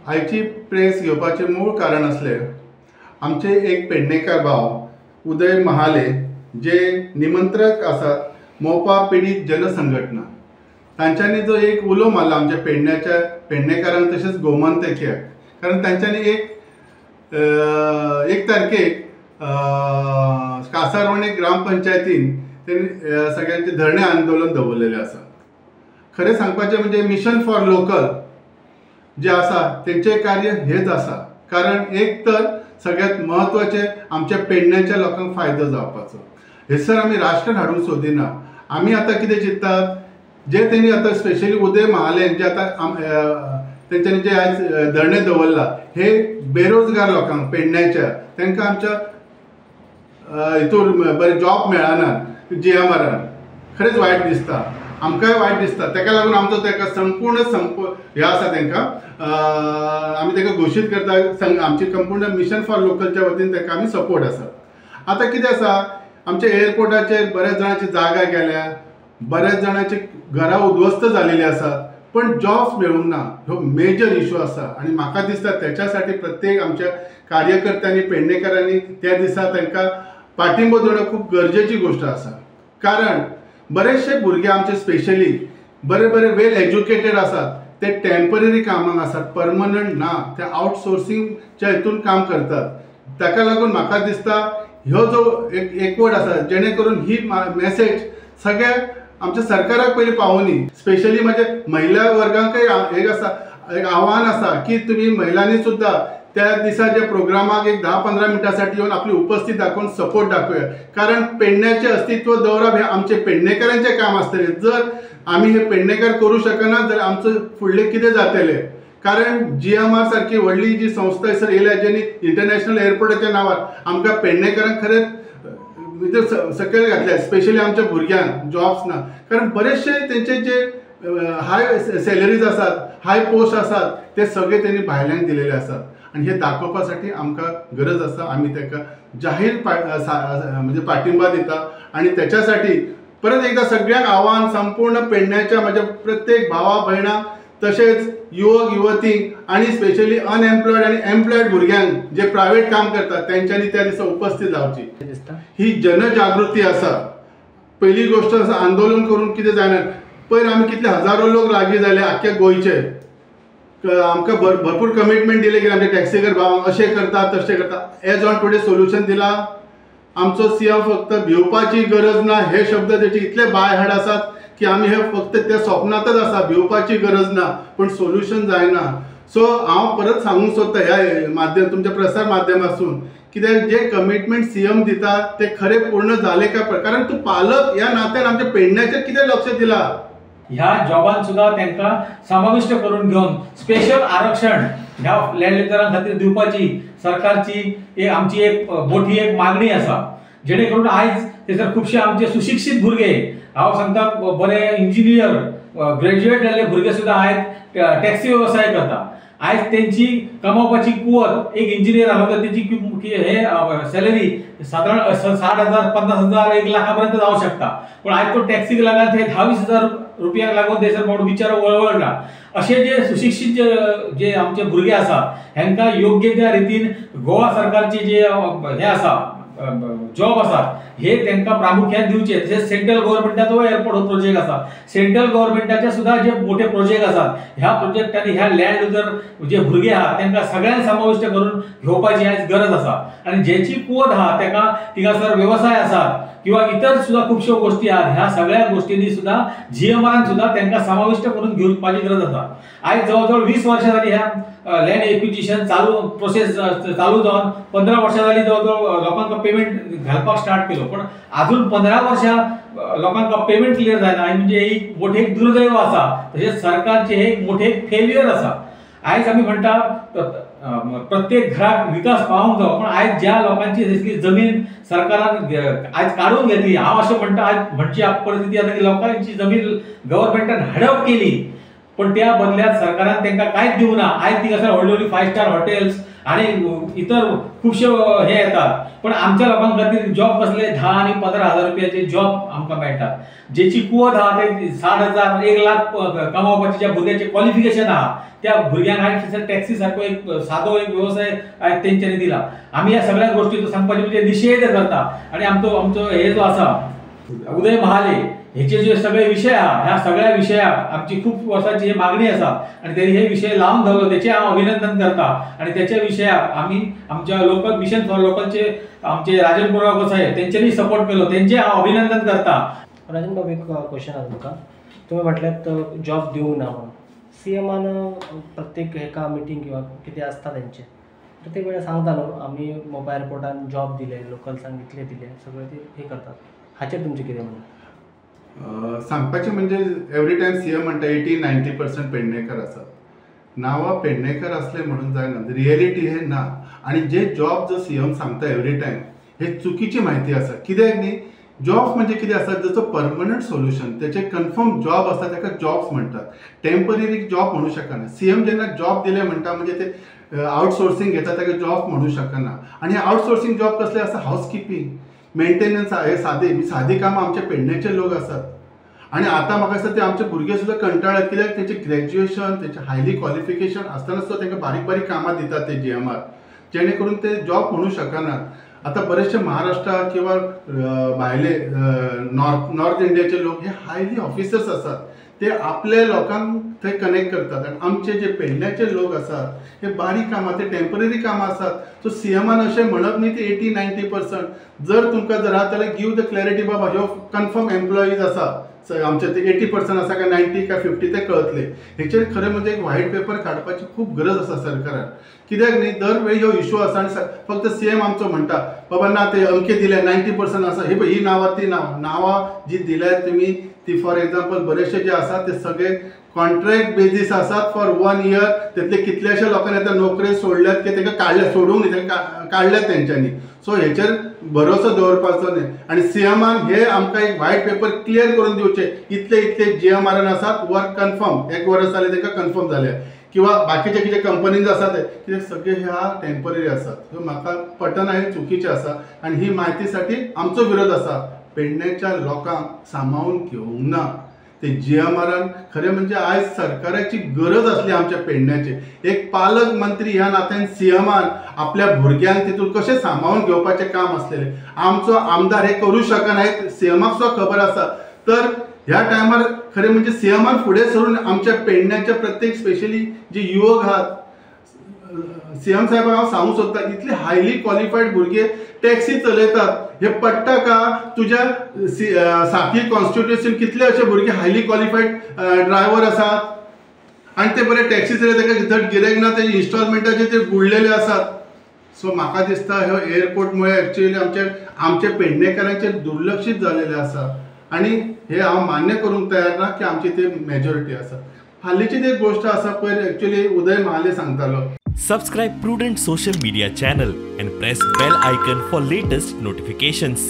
आयची प्रेस घेवपाचें मूळ कारण आसलें आमचे एक पेडणेकार भाव उदय महाले जे निमंत्रक आसात मोपा पिडीत जनसंघटना, तांच्यांनी जो एक उलो मारला आमच्या पेडण्याच्या पेडणेकारांक तशेंच गोमंतकीयाक, कारण तांच्यांनी एक तारखेक कासारवणे ग्रामपंचायतीन तेणी सगळ्यांचे धरणे आंदोलन दवरलेलें आसा. खरें सांगपाचें म्हणजे मिशन फॉर लोकल जे आसा तेंचें कार्य हेच आसा, कारण एक तर सगळ्यात म्हत्वाचें आमच्या पेडण्याच्या लोकांक फायदो जावपाचो. हेसर आमी राजकारण हाडूंक सोदिना. आमी आतां कितें चिंत्तात जे तेणी आतां स्पेशली उदय महाले जे आतां तेंच्यांनी जे आयज धरणे दवरला हे बेरोजगार लोकांक पेडण्याच्या तांकां आमच्या हितूर बरें जॉब मेळना जीएमआरान, खरेंच वायट दिसता, आमकांय वायट दिसता. ताका लागून आमचो ताका संपूर्ण संप हे आसा तांकां आमी ताका घोशीत करता, आमची संपूर्ण मिशन फॉर लोकलच्या वतीन ताका आमी सपोर्ट आसा. आतां कितें आसा आमच्या एअरपोर्टाचेर बऱ्याच जाणांची जागा गेल्या, बऱ्याच जाणांची घरां उद्ध्वस्त जालेली आसात, पण जॉब्स मेळूंक ना, हो मेजर इशू आसा. आनी म्हाका दिसता त्याच्यासाठी प्रत्येक आमच्या कार्यकर्त्यांनी पेडणेकारांनी त्या दिसा तांकां पाठिंबो दिवप खूब गरजेची गोश्ट आसा. कारण बरेचशे भुरगे आमचे स्पेशली बरे बरे वेल एज्युकेटेड आसात, ते टेम्पररी कामाक आसात, परमनंट ना, ते आउटसोर्सिंगच्या हितून काम करतात. ताका लागून म्हाका दिसता ह्यो जो एक एकवट आसा जेणे करून ही मॅसेज सगळ्या आमच्या सरकाराक पयलीं पावोनी. स्पेशली म्हणजे महिला वर्गांकय एक आसा एक आव्हान आसा की तुमी महिलांनी सुद्दां त्या दिसा ज्या प्रोग्रामाक एक 10-15 मिनटांसाठी येवन आपली उपस्थित दाखोवन सपोर्ट दाखोवया, कारण पेडण्याचें अस्तित्व दवरप हें आमचें पेडणेकारांचें काम आसतलें. जर आमी हे पेडणेकार करूं शकना जाल्यार आमचो फुडलें कितें जातलें? कारण जीएमआर सारकी व्हडली जी संस्था हयसर येयल्या जेणी इंटरनॅशनल एअरपोर्टाच्या नांवार आमकां पेडणेकारांक खरेंच भितर सकयल घातल्या, स्पेशली आमच्या भुरग्यांक जॉब्स ना, कारण बरेचशे तेंचे जे हाय सॅलरीज आसात, हाय पोस्ट आसात, ते सगळे तेणी भायल्यांक दिलेले आसात. आनी हे दाखोवपा साठी आमकां गरज आसा, आमी ताका जाहीर म्हणजे पाठिंबा दिता. आनी त्याच्यासाठी परत एकदा सगळ्यांक आव्हान संपूर्ण पेडण्याच्या म्हज्या प्रत्येक भावा भयणांक तशेंच युवक युवतींक आनी स्पेशली अनएम्प्लॉयड आनी एम्प्लॉयड भुरग्यांक जे प्रायवेट काम करतात तेंच्यांनी त्या दिसा उपस्थित जावची. ही जनजागृती आसा. पयली गोश्ट आसा आंदोलन करून कितें जायना, पयर आमी कितले हजारो लोक लागीं जाले आख्ख्या गोंयचे, आमकां भरपूर कमिटमेंट दिले की आमचे टॅक्सीकर भावांक अशें करता तशें करता. एज ऑन टुडे सोल्युशन दिला आमचो सीएम फक्त भिवपाची गरज ना हे शब्द तेचे इतले बाय हाड आसात की आमी हे फक्त त्या स्वप्नांतच आसा, भिवपाची गरज ना, पण सोल्युशन जायना. सो हांव परत सांगूंक सोदता ह्या माध्यम तुमच्या प्रसार माध्यमासून कित्याक जे कमिटमेंट सीएम दिता ते खरें पूर्ण जाले काय, कारण तूं पालक ह्या नात्यान आमच्या पेडण्याचेर कितें लक्ष दिलां. ह्या जॉबान सुद्दां तांकां समाविश्ट करून घेवन स्पेशल आरक्षण ह्या लँड खातीर दिवपाची सरकारची एक आमची एक मोठी एक मागणी आसा, जेणे करून आयज थंयसर खुबशे आमचे सुशिक्षीत भुरगे, हांव सांगता बरे इंजिनियर ग्रॅज्युएट जाल्ले भुरगे सुद्दां आयज टॅक्सी वेवसाय करता. आयज तेंची कमोवपाची कुवत एक इंजिनियर आसलो तर तेची हे सॅलरी सादारण 60,000 50,000 1 लाखा पर्यंत जावं शकता, पण आयज तो टॅक्सीक लागून ते 10-20 हजार रुपयांक लागून थंयसर बाबडो बिचारो वळवळटा. अशे जे सुशिक्षीत जे आमचे भुरगे आसा हेंकां योग्य त्या रितीन गोवा सरकारची जे हे आसा जॉब आसात हे तांकां प्रामुख्यान दिवचे. तशेंच सेंट्रल गव्हर्मेंटाचो एअरपोर्ट हो प्रोजेक्ट आसा, सेंट्रल गव्हर्मेंटाचे सुद्दां जे मोठे प्रोजेक्ट आसात ह्या प्रोजेक्टांनी ह्या लँड लुजर जे भुरगे आहात तांकां सगळ्यांक समाविश्ट करून घेवपाची आयज गरज आसा. आनी जेची कुवत आहा ताका थिंगासर वेवसाय आसात किंवा इतर सुद्दां खुबश्यो गोश्टी आहात, ह्या सगळ्या गोश्टींनी सुद्दां जीएमआरान सुद्दां तांकां समाविश्ट करून घेवपाची गरज आसा. आयज जवळ जवळ 20 वर्सां जाली ह्या लँड एक्विजिशन चालू प्रोसेस चालू जावन 15 वर्सां जाली जवळ जवळ लोकांक पेमेंट घालपाक स्टार्ट केलो, पण अजून 15 वर्सां लोकांक पेमेंट क्लियर जायना, म्हणजे एक मोठे एक दुर्दैव आसा. तशेंच सरकारचें हे एक मोठे एक फेल्युअर आसा. आयज आमी म्हणटा प्रत्येक घराक विकास पावोंक जावो, पण आयज ज्या लोकांची जशी जमीन सरकारान आयज काडून घेतली, हांव अशें म्हणटा आयज म्हणची परिस्थिती आसा की लोकांची जमीन गव्हर्मेंटान हडप केली. पण त्या बदल्यात सरकारान तांकां कांयच दिवना. आयज थिंगासर व्हडली व्हडली 5 स्टार हॉटेल्स आनी इतर खुबशे हे येतात, पण आमच्या लोकां खातीर जॉब कसले 10 आनी 15 हजार रुपयाचे जॉब आमकां मेळटात. जेची कुवत आहा ते 60 हजार 1 लाख कमावपाची ज्या भुरग्याचें क्वॉलिफिकेशन आहा त्या भुरग्यांक आयज टॅक्सी सारको एक सादो एक वेवसाय आयज तेंच्यांनी दिला. आमी ह्या सगळ्या गोश्टीचो सांगपाचें म्हणजे निशेध करता. आनी आमचो आमचो हे जो आसा उदय महाले हेचे जे सगळे विशय आहा ह्या सगळ्या विशयाक आमची खूब वर्सांची ही मागणी आसा आनी तेणी हे विशय लावन धरलो तेचें हांव अभिनंदन करता. आनी तेच्या विशयाक आमी आमच्या लोकल मिशन फॉर लोकलचे आमचे राजन कोरगांवकर साहेब तेंच्यांनी सपोर्ट केलो, तेंचें हांव अभिनंदन करता. राजन बाब, एक क्वेश्चन आसा तुमकां. तुमी म्हटल्यात जॉब दिवंक ना म्हणून सीएमान प्रत्येक हेका मिटींग किंवा कितें आसता तेंचें प्रत्येक वेळार सांगता न्हू आमी मोपा एअरपोर्टान जॉब दिले, लोकल्सांक इतले दिले, सगळे ते हे करतात, हाचेर तुमचें कितें म्हणणें? सांगपाचें म्हणजे एवरी टायम सीएम म्हणटा 80-90% पेडणेकर आसात. नांवां पेडणेकर आसले म्हणून जायना, रियलिटी हे ना. आनी जे जॉब जो सीएम सांगता एवरी टायम हे चुकीची म्हायती आसा. कित्याक न्ही, जॉब्स म्हणजे कितें आसा, जसो परमनंट सोल्युशन, तेचे कन्फर्म जॉब आसा ताका जॉब्स म्हणटात, टेम्पररी जॉब म्हणू शकना. सीएम जेन्ना जॉब दिले म्हणटा म्हणजे ते आउटसोर्सिंग घेता ताका जॉब म्हणू शकना. आनी आउटसोर्सिंग जॉब कसले आसा, हावसकिपींग, मेंटेनन्स, हे सादी सादी कामां आमचे पेडण्याचे लोक आसात. आनी आतां म्हाका दिसता ते आमचे भुरगे सुद्दां कंटाळ्यात, कित्याक तेंचे ग्रॅज्युएशन, तेंचे हायली क्वॉलिफिकेशन आसतना सुद्दां तांकां बारीक बारीक कामां दितात ते जीएमआर, जेणे करून ते जॉब म्हणू शकनात. आतां बरेचशे महाराष्ट्रा किंवा भायले नॉर्थ इंडियाचे लोक हे हायली ऑफिसर्स आसात, ते आपल्या लोकांक थंय कनेक्ट करतात. आनी आमचे जे पेडण्याचे लोक आसात हे बारीक कामां, ते टेम्पररी कामां आसात. सो सीएमान अशें म्हणप न्ही ते 80-90%. जर तुमकां जर आहा जाल्यार गिव the clarity, बाबा ह्यो कन्फर्म एम्प्लॉईज आसा आमचे ते 80% आसा काय 90 काय 50 ते कळतले. हेचेर खरें म्हणजे एक व्हायट पेपर काडपाची खूब गरज आसा सरकारान. कित्याक न्ही, दर वेळी ह्यो इशू आसा आनी फक्त सीएम आमचो म्हणटा बाबा ना ते अमके दिले 90% आसा, ही पळय ही नांवां ती नांवां, नांवां जी दिल्यात तुमी ती फॉर एग्जाम्पल बरेचशे जे आसा ते सगळे कॉन्ट्रॅक्ट बेजीस आसात फॉर 1 इयर. तेतले कितल्याशे लोकांनी आतां नोकरे सोडल्यात की तांकां काडल्या, सोडूंक न्ही, तांकां काडल्यात तेंच्यांनी. सो हेचेर भरोसो दवरपाचो न्ही. आनी सीएमान हे आमकां एक व्हायट पेपर क्लियर करून दिवचे, इतले इतले जीएमआरान आसात वर्क कन्फर्म, एक वर्स जालें तांकां कन्फर्म जालें, किंवा बाकीचे कितें कंपनीज आसा ते कित्याक सगळे ह्या टेम्पररी आसात. सो म्हाका पटना हें चुकीचें आसा आनी ही म्हायती साठी आमचो विरोध आसा. पेडण्याच्या लोकांक सामावून घेवंक ना ते जीएमआरान. खरें म्हणजे आयज सरकाराची गरज आसली आमच्या पेडण्याची. एक पालक मंत्री ह्या नात्यान सीएमान आपल्या भुरग्यांक तितून कशें सामावून घेवपाचें काम आसलेलें. आमचो आमदार हें करूं शकना हें सीएमाक सुद्दां खबर आसा. तर ह्या टायमार खरें म्हणजे सीएमान फुडें सरून आमच्या पेडण्याच्या प्रत्येक स्पेशली जे युवक आहात, सीएम साहेबाक हांव सांगूंक सोदता, इतले हायली क्वॉलिफायड भुरगे टॅक्सी चलयतात हे पडटा का? तुज्या साखळी कॉन्स्टिट्युएन्सीन कितले अशे भुरगे हायली क्वॉलिफायड ड्रायव्हर आसात आनी ते बरे टॅक्सी चलयता, ताका धड गिरायक ना, ते इन्स्टॉलमेंटाचे ते बुडलेले आसात. सो म्हाका दिसता ह्यो एअरपोर्ट मुळे एक्चुअली आमचे आमचे पेडणेकारांचेर दुर्लक्षीत जालेलें आसा आनी हे हांव मान्य करूंक तयार ना की आमची ते मेजॉरिटी आसा. हालींची एक गोश्ट आसा पयर एक्चुअली उदय महाले सांगतालो. Subscribe Prudent Social Media channel and press bell icon for latest notifications.